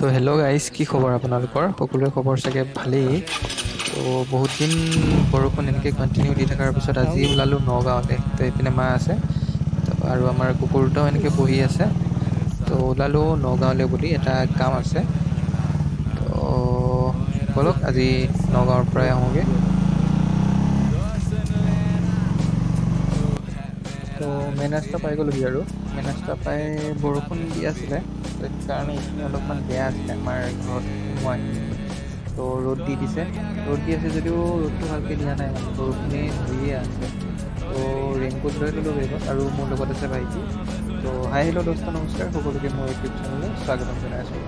তো hello' guys, কি খবৰ আপোনালোকৰ? সকলোৰে খবৰ চাগে ভালেই। তো বহুত দিন বৰষুণ এনেকৈ কণ্টিনিউ দি থকাৰ পিছত আজি ওলালোঁ নগাঁৱলৈ। তো এইপিনে মা আছে, তো আৰু আমাৰ কুকুৰ দুটাও এনেকৈ বহি আছে। তো ওলালোঁ নগাঁৱলৈ বুলি, এটা কাম আছে। তো ব'লক, আজি নগাঁৱৰ পৰাই আহোঁগৈ। তো মেইন ৰাস্তা পাই গ'লোহি আৰু মেইন ৰাস্তা পাই বৰষুণ দি আছিলে, তো সেইকাৰণে এইখিনি অলপমান বেয়া আছিলে আমাৰ ঘৰত সোমোৱাখিনি। তো ৰ'দ দি দিছে, ৰ'দ দি আছে যদিও ৰ'দটো ভালকৈ দিয়া নাই, মানে বৰষুণেই ধৰিয়ে আছে। তো ৰেইনকোট লৈ ল'লোঁ বেগত আৰু মোৰ লগত আছে ভাইটি। তো হাই হেল্ল' দোস্ত, নমস্কাৰ সকলোকে, মোৰ ইউটিউব চেনেললৈ স্বাগতম জনাইছোঁ।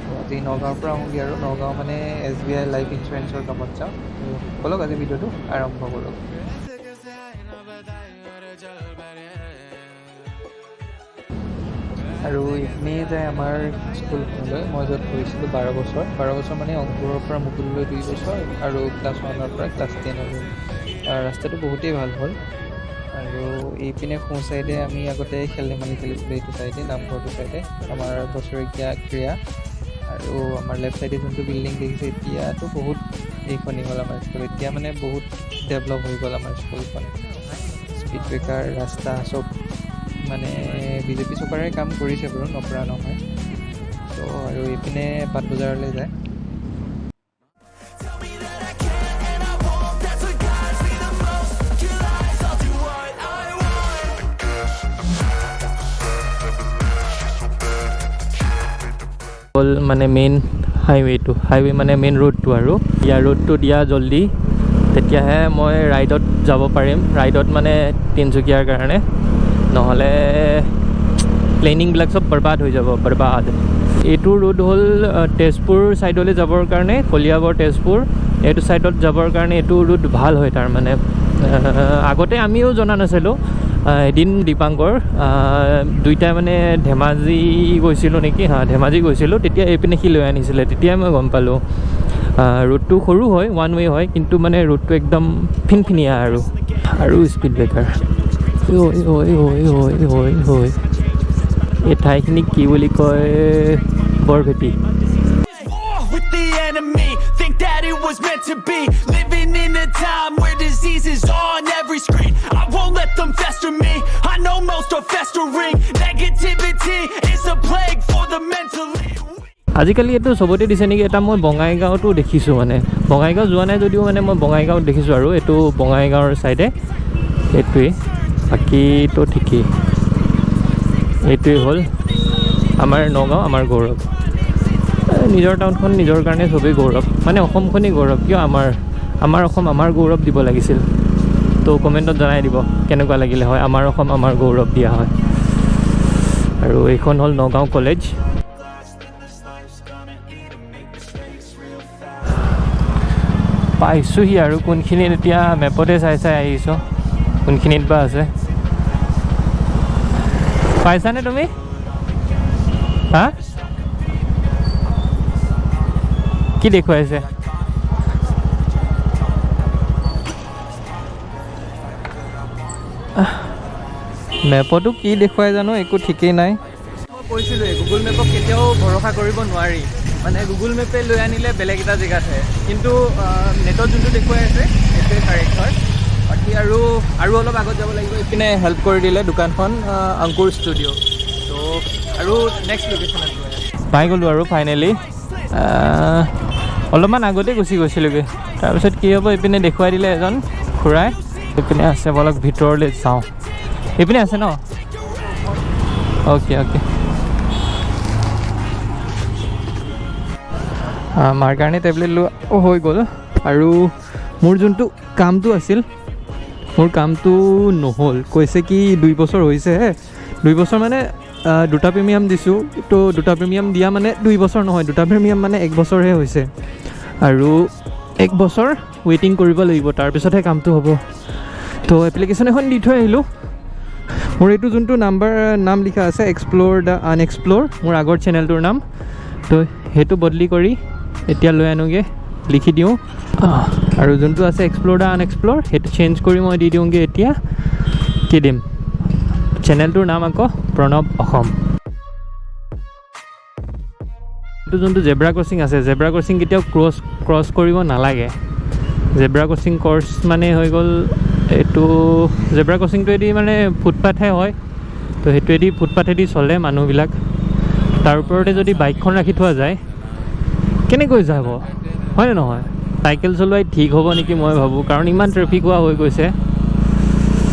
তো আজি নগাঁৱৰ পৰা আহোঁগৈ আৰু নগাঁও মানে এছবিআই লাইফ ইঞ্চুৰেঞ্চৰ কামত যাওঁ। তো ব'লক, আজি ভিডিঅ'টো আৰম্ভ কৰোঁ। আৰু এইপিনেই যায় আমাৰ স্কুলখনলৈ, মই য'ত পঢ়িছিলোঁ 12 বছৰ। 12 বছৰ মানে অংকুৰৰ পৰা মুকুললৈ 2 বছৰ আৰু ক্লাছ 1ৰ পৰা ক্লাছ 10লৈ। ৰাস্তাটো বহুতেই ভাল হ'ল। আৰু এইপিনে সোঁ চাইডে আমি আগতে খেল ধেমালি খেলিছিলোঁ, এইটো চাইডে নামঘৰটো চাইডে আমাৰ বছৰেকীয়া ক্ৰীড়া। আৰু আমাৰ লেফ্ট চাইডে যোনটো বিল্ডিং দেখিছে, এতিয়াতো বহুত এইখনি হ'ল আমাৰ স্কুল। এতিয়া মানে বহুত ডেভেলপ হৈ গ'ল আমাৰ স্কুলখন। স্পীড ব্ৰেকাৰ, ৰাস্তা চব মানে বিজেপি চৰকাৰে কাম কৰিছে বাৰু, নকৰা নহয়। তো আৰু এইপিনে পাটবজাৰলৈ যায়। Tell me that I can and I won't. That's what guides me the most. Your lies, I'll do what I want. হ'ল মানে মেইন হাইৱেটো, হাইৱে মানে মেইন ৰোডটো। আৰু ইয়াৰ ৰোডটো দিয়া জল্দি, তেতিয়াহে মই ৰাইডত যাব পাৰিম। ৰাইডত মানে তিনিচুকীয়াৰ কাৰণে, নহ'লে প্লেনিংবিলাক চব বৰবাদ হৈ যাব, বৰবাদ। এইটো ৰোড হ'ল তেজপুৰ ছাইডলৈ যাবৰ কাৰণে, কলিয়াবৰ, তেজপুৰ এইটো ছাইডত যাবৰ কাৰণে এইটো ৰোড ভাল হয়। তাৰমানে আগতে আমিও জনা নাছিলোঁ। এদিন দীপাংকৰ দুইটাই মানে ধেমাজি গৈছিলোঁ নেকি, হা, ধেমাজি গৈছিলোঁ, তেতিয়া এইপিনে সি লৈ আনিছিলে, তেতিয়াই মই গম পালোঁ। ৰোডটো সৰু হয়, ওৱান ৱে হয়, কিন্তু মানে ৰোডটো একদম ফিনফিনীয়া আৰু স্পীড ব্ৰেকাৰ। ঐ ঐ ঐ ঐ ঐ ঐ, এই ঠাইখিনিক কি বুলি কয়? বৰভেটি। War with the enemy. Think that it was meant to be. Living in a time where disease is on every screen. I won't let them fester me. I know most are festering. Negativity is a plague for the mentally weak. আজিকালি এইটো চবতে দিছে নেকি এটা, মই বঙাইগাঁৱতো দেখিছোঁ। মানে বঙাইগাঁও যোৱা নাই যদিও মানে মই বঙাইগাঁৱত দেখিছোঁ। আৰু এইটো বঙাইগাঁৱৰ ছাইডে এইটোৱেই, বাকীটো ঠিকেই। এইটোৱেই হ'ল আমাৰ নগাঁও, আমাৰ গৌৰৱ। নিজৰ টাউনখন নিজৰ কাৰণে চবেই গৌৰৱ, মানে অসমখনেই গৌৰৱ। কিয় আমাৰ অসম আমাৰ গৌৰৱ দিব লাগিছিল? তো কমেণ্টত জনাই দিব কেনেকুৱা লাগিলে হয় আমাৰ অসম আমাৰ গৌৰৱ দিয়া হয়। আৰু এইখন হ'ল Nagaon college. Life's gonna eat 'em, make mistakes real fast. পাইছোঁহি আৰু কোনখিনিত এতিয়া মেপতে চাই চাই আহিছোঁ, কোনখিনিত বা আছে। পাইছানে তুমি? হা, কি দেখুৱাইছে? মেপতো কি দেখুৱাই জানো, একো ঠিকেই নাই। মই কৈছিলোঁৱেই, গুগল মেপক কেতিয়াও ভৰসা কৰিব নোৱাৰি। মানে গুগল মেপে লৈ আনিলে বেলেগ এটা জেগাতহে, কিন্তু নেটত যোনটো দেখুৱাই আছে সেইটোৱে কাৰেক্ট হয়। বাকী আৰু অলপ আগত যাব লাগিব। এইপিনে হেল্প কৰি দিলে দোকানখন, অংকুৰ ষ্টুডিঅ'। ত' আৰু নেক্সট লোকেশ্যনত গৈ আছোঁ। পাই গ'লোঁ আৰু ফাইনেলি, অলপমান আগতে গুচি গৈছিলোঁগৈ। তাৰপিছত কি হ'ব, এইপিনে দেখুৱাই দিলে এজন খুৰাই, এইপিনে আছে, বলক ভিতৰলৈ যাওঁ। এইপিনে আছে ন? অ'কে। মাৰ কাৰণে টেবলেট লোৱা হৈ গ'ল। আৰু মোৰ যোনটো কামটো আছিল, মোৰ কামটো নহ'ল। কৈছে কি 2 বছৰ হৈছেহে। 2 বছৰ মানে দুটা প্ৰিমিয়াম দিছোঁ, তো দুটা প্ৰিমিয়াম দিয়া মানে 2 বছৰ নহয়, দুটা প্ৰিমিয়াম মানে এক বছৰহে হৈছে। আৰু এক বছৰ ৱেইটিং কৰিব লাগিব, তাৰপিছতহে কামটো হ'ব। তো এপ্লিকেশ্যন এখন দি থৈ আহিলোঁ। মোৰ এইটো যোনটো নাম্বাৰ, নাম লিখা আছে এক্সপ্ল'ৰ the আনএক্সপ্ল'ৰ, মোৰ আগৰ চেনেলটোৰ নাম। তো সেইটো বদলি কৰি এতিয়া লৈ আনোগৈ, লিখি দিওঁ। আৰু যোনটো আছে এক্সপ্ল'ৰ the আনএক্সপ্ল'ৰ, সেইটো চেঞ্জ কৰি মই দি দিওঁগৈ। এতিয়া কি দিম চেনেলটোৰ নাম? আকৌ প্ৰণৱ অসম। এইটো যোনটো জেব্ৰা ক্ৰচিং আছে, জেব্ৰা ক্ৰচিং কেতিয়াও ক্ৰছ ক্ৰছ কৰিব নালাগে। জেব্ৰা ক্ৰচিং ক্ৰছ মানে হৈ গ'ল, এইটো জেব্ৰা ক্ৰচিংটোৱেদি মানে ফুটপাথহে হয়। তো সেইটোৱেদি, ফুটপাথেদি চলে মানুহবিলাক। তাৰ ওপৰতে যদি বাইকখন ৰাখি থোৱা যায়, কেনেকৈ যাব, হয়নে নহয়? চাইকেল চলোৱাই ঠিক হ'ব নেকি মই ভাবোঁ, কাৰণ ইমান ট্ৰেফিক হোৱা হৈ গৈছে।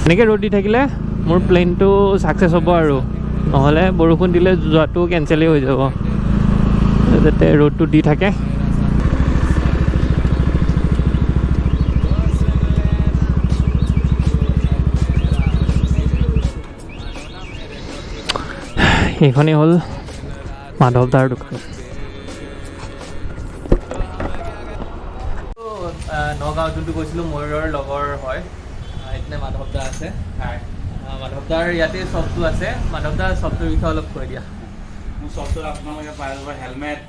এনেকৈ ৰ'দ দি থাকিলে মোৰ প্লেনটো ছাকচেছ হ'ব আৰু নহ'লে বৰষুণ দিলে যোৱাটো কেঞ্চেলেই হৈ যাব, যাতে ৰ'দটো দি থাকে। এইখনেই হ'ল মাধৱ দাৰ দোকান। নগাঁও যোনটো গৈছিলোঁ, ময়ূৰৰ লগৰ হয়, এইপিনে মাধৱ দা আছে। মাধৱ দাৰ ইয়াতে শ্বপটো আছে। মাধৱ দাৰ শ্বপটোৰ বিষয়ে অলপ কৈ দিয়া। মোৰ শ্বপটোত আপোনালোকে পাই যাব হেলমেট,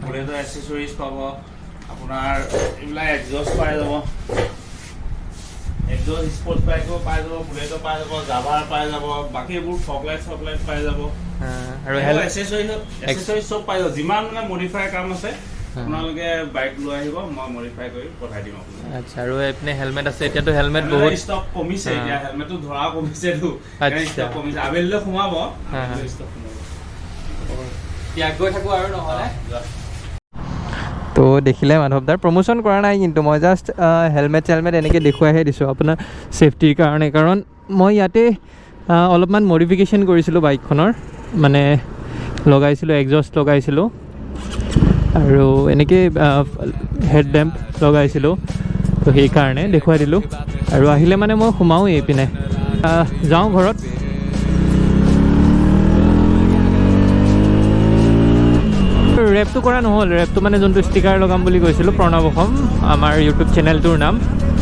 বুলেটৰ এচেচৰিজ পাব, আপোনাৰ এইবিলাক এক্সজষ্ট পাই যাব, এক্সজষ্ট স্পৰ্টছ বাইকো পাই যাব, বুলেটো পাই যাব, জাভাৰ পাই যাব, বাকী এইবোৰ ফগ লাইট চগ লাইট পাই যাব। আৰু এচেচৰিজ এচেচৰিজ চব পাই যাব। যিমান মানে মডিফাই কাম আছে, আপোনালোকে বাইক লৈ আহিব, মই মডিফাই কৰি পঠাই দিম আপোনাক। আচ্ছা, আৰু এইপিনে হেলমেট আছে। এতিয়াতো হেলমেট বহুত ষ্টক কমিছে। এতিয়া হেলমেটটো ধৰা কমিছেতো, ষ্টক কমিছে। আবেলিলৈ সোমাব, ষ্টক সোমাব। ইয়াত গৈ থাকোঁ আৰু নহ'লে। তো দেখিলে মাধৱদাৰ প্ৰমোশ্যন কৰা নাই, কিন্তু মই জাষ্ট হেলমেট চেলমেট এনেকৈ দেখুৱাইহে দিছোঁ আপোনাৰ ছেফটিৰ কাৰণে, কাৰণ মই ইয়াতে অলপমান মডিফিকেশ্যন কৰিছিলোঁ বাইকখনৰ, মানে লগাইছিলোঁ এক্সজষ্ট লগাইছিলোঁ আৰু এনেকৈ হেড লেম্প লগাইছিলোঁ। তো সেইকাৰণে দেখুৱাই দিলোঁ। আৰু আহিলে মানে মই সোমাওঁ এইপিনে, যাওঁ ঘৰত। ৰেপটো কৰা নহ'ল। ৰেপটো মানে যোনটো ষ্টিকাৰ লগাম বুলি কৈছিলোঁ, প্ৰণৱ অসম আমাৰ ইউটিউব চেনেলটোৰ নাম,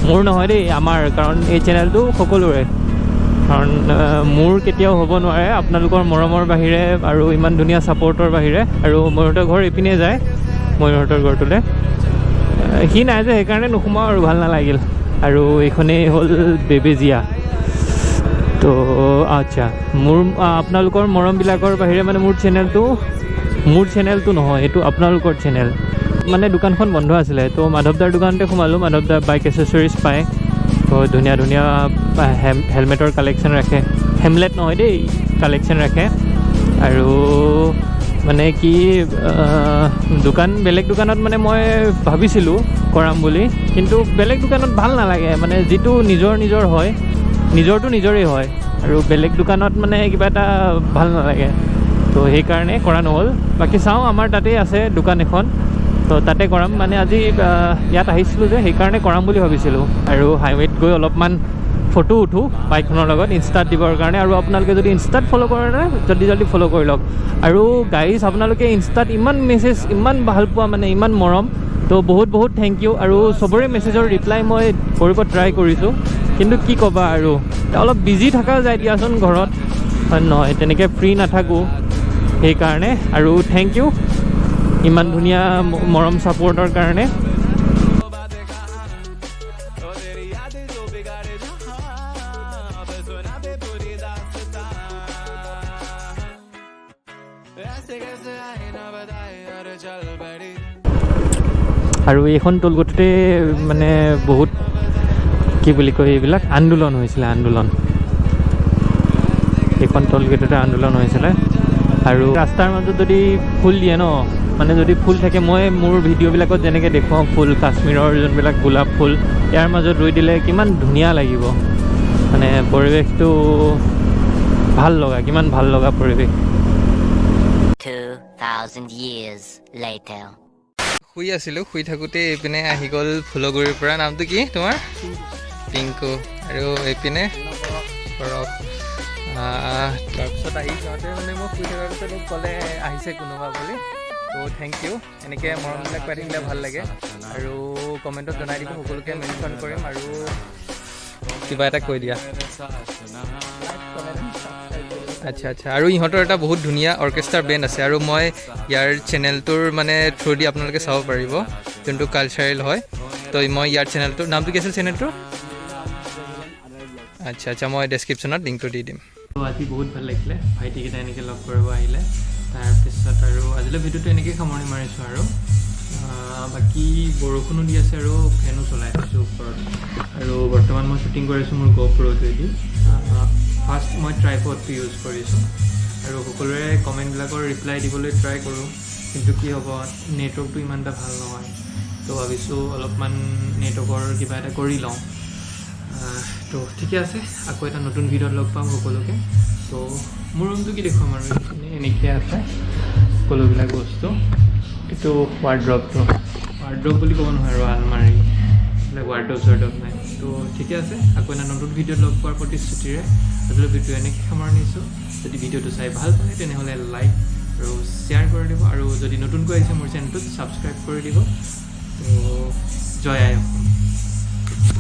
মোৰ নহয় দেই, আমাৰ, কাৰণ এই চেনেলটো সকলোৰে, কাৰণ মোৰ কেতিয়াও হ'ব নোৱাৰে আপোনালোকৰ মৰমৰ বাহিৰে আৰু ইমান ধুনীয়া ছাপৰ্টৰ বাহিৰে। আৰু ময়ূৰহঁতৰ ঘৰ এইপিনে যায়, ময়ূৰহঁতৰ ঘৰটোলৈ সি নাই যে, সেইকাৰণে নোসোমাওঁ আৰু ভাল নালাগিল। আৰু এইখনেই হ'ল বেবেজীয়া। তো আচ্ছা, মোৰ আপোনালোকৰ মৰমবিলাকৰ বাহিৰে মানে মোৰ চেনেলটো নহয়, এইটো আপোনালোকৰ চেনেল। মানে দোকানখন বন্ধ আছিলে, তো মাধৱদাৰ দোকানতে সোমালোঁ। মাধৱদাৰ বাইক এচেচৰিজ পায়, তো ধুনীয়া ধুনীয়া হেলমেটৰ কালেকশ্যন ৰাখে, হেমলেট নহয় দেই, কালেকশ্যন ৰাখে। আৰু মানে কি, দোকান বেলেগ দোকানত মানে মই ভাবিছিলোঁ কৰাম বুলি, কিন্তু বেলেগ দোকানত ভাল নালাগে। মানে যিটো নিজৰ নিজৰ হয়, নিজৰটো নিজৰেই হয়, আৰু বেলেগ দোকানত মানে কিবা এটা ভাল নালাগে। তো সেইকাৰণে কৰা নহ'ল। বাকী চাওঁ, আমাৰ তাতেই আছে দোকান এখন, তো তাতে কৰাম। মানে আজি ইয়াত আহিছিলোঁ যে, সেইকাৰণে কৰাম বুলি ভাবিছিলোঁ। আৰু হাইৱেত গৈ অলপমান ফটো উঠোঁ বাইকখনৰ লগত ইনষ্টাত দিবৰ কাৰণে। আৰু আপোনালোকে যদি ইনষ্টাত ফ'ল' কৰে নাই, জল্দি জল্দি ফ'ল' কৰি লওক। আৰু গাইজ, আপোনালোকে ইনষ্টাত ইমান মেছেজ, ইমান ভাল পোৱা, মানে ইমান মৰম, তো বহুত বহুত thank U. আৰু চবৰে মেছেজৰ ৰিপ্লাই মই কৰিব ট্ৰাই কৰিছোঁ, কিন্তু কি ক'বা আৰু, অলপ বিজি থকা যায় দিয়াচোন ঘৰত, হয় নহয়, তেনেকৈ ফ্ৰী নাথাকোঁ সেইকাৰণে। আৰু thank U ইমান ধুনীয়া মৰম ছাপৰ্টৰ কাৰণে। আৰু এইখন টোলগেটতে মানে বহুত কি বুলি কয় এইবিলাক আন্দোলন হৈছিলে, আন্দোলন, এইখন টোলগেটতে আন্দোলন হৈছিলে। আৰু ৰাস্তাৰ মাজত যদি ফুল দিয়ে ন, মানে যদি ফুল থাকে, মই মোৰ ভিডিঅ'বিলাকত যেনেকৈ দেখুৱাওঁ ফুল, কাশ্মীৰৰ যোনবিলাক গোলাপ ফুল, ইয়াৰ মাজত ৰুই দিলে কিমান ধুনীয়া লাগিব, মানে পৰিৱেশটো ভাল লগা, কিমান ভাল লগা পৰিৱেশ। 2,000 years later. শুই আছিলোঁ, শুই থাকোঁতে এইপিনে আহি গ'ল ফুলগুৰিৰ পৰা, নামটো কি তোমাৰ? পিংকু। আৰু এইপিনে পৰশ। তাৰপিছত আহি সিহঁতে মানে মই শুই থকাৰ পিছত মোক ক'লে আহিছে কোনোবা বুলি। তো thank U, এনেকৈ মৰমবিলাক পাই থাকিলে ভাল লাগে। আৰু কমেণ্টত জনাই দিব, সকলোকে মেনশ্যন কৰিম। আৰু কিবা এটা কৈ দিয়া। আচ্ছা আচ্ছা, আৰু ইহঁতৰ এটা বহুত ধুনীয়া অৰ্কেষ্ট্ৰাৰ বেণ্ড আছে, আৰু মই ইয়াৰ চেনেলটোৰ মানে থ্ৰু দি আপোনালোকে চাব পাৰিব, যোনটো কালচাৰেল হয়। তো মই ইয়াৰ চেনেলটোৰ নামটো কি আছিল চেনেলটোৰ? আচ্ছা আচ্ছা, মই ডেছক্ৰিপশ্যনত লিংকটো দি দিম। আজি বহুত ভাল লাগিলে, ভাইটিকেইটা এনেকৈ লগ কৰিব আহিলে। তাৰপিছত আৰু আজিলৈ ভিডিঅ'টো এনেকেই সামৰণি মাৰিছোঁ আৰু বাকী বৰষুণো দি আছে আৰু ফেনো চলাই থৈছোঁ ওপৰত। আৰু বৰ্তমান মই শ্বুটিং কৰি আছোঁ মোৰ গ'প্ৰ'টোৱেদি। ফাৰ্ষ্ট মই ট্ৰাইপডটো ইউজ কৰিছোঁ আৰু সকলোৰে কমেণ্টবিলাকৰ ৰিপ্লাই দিবলৈ ট্ৰাই কৰোঁ, কিন্তু কি হ'ব, নেটৱৰ্কটো ইমান এটা ভাল নহয়। তো ভাবিছোঁ অলপমান নেটৱৰ্কৰ কিবা এটা কৰি লওঁ। তো ঠিকে আছে, আকৌ এটা নতুন ভিডিঅ'ত লগ পাম সকলোকে। তো মোৰ ৰুমটো কি দেখুৱাম আৰু, এইখিনি এনেকৈ আছে সকলোবিলাক বস্তু। এইটো ৱাৰ্ড্ৰপটো, ৱাৰ্ড্ৰপ বুলি ক'ব নহয় আৰু, আলমাৰি, এইবিলাক ৱাৰ্ড্ৰপ চোৱাৰ্ড্ৰপ নাই। তো ঠিকে আছে, আকৌ এটা নতুন ভিডিঅ'ত লগ পোৱাৰ প্ৰতিশ্ৰুতিৰে আজিলৈ ভিডিঅ' এনেকৈ সামৰণিছোঁ। যদি ভিডিঅ'টো চাই ভাল পালে, তেনেহ'লে লাইক আৰু শ্বেয়াৰ কৰি দিব আৰু যদি নতুনকৈ আহিছে মোৰ চেনেলটোত, ছাবস্ক্ৰাইব কৰি দিব। তো জয় আই অসম।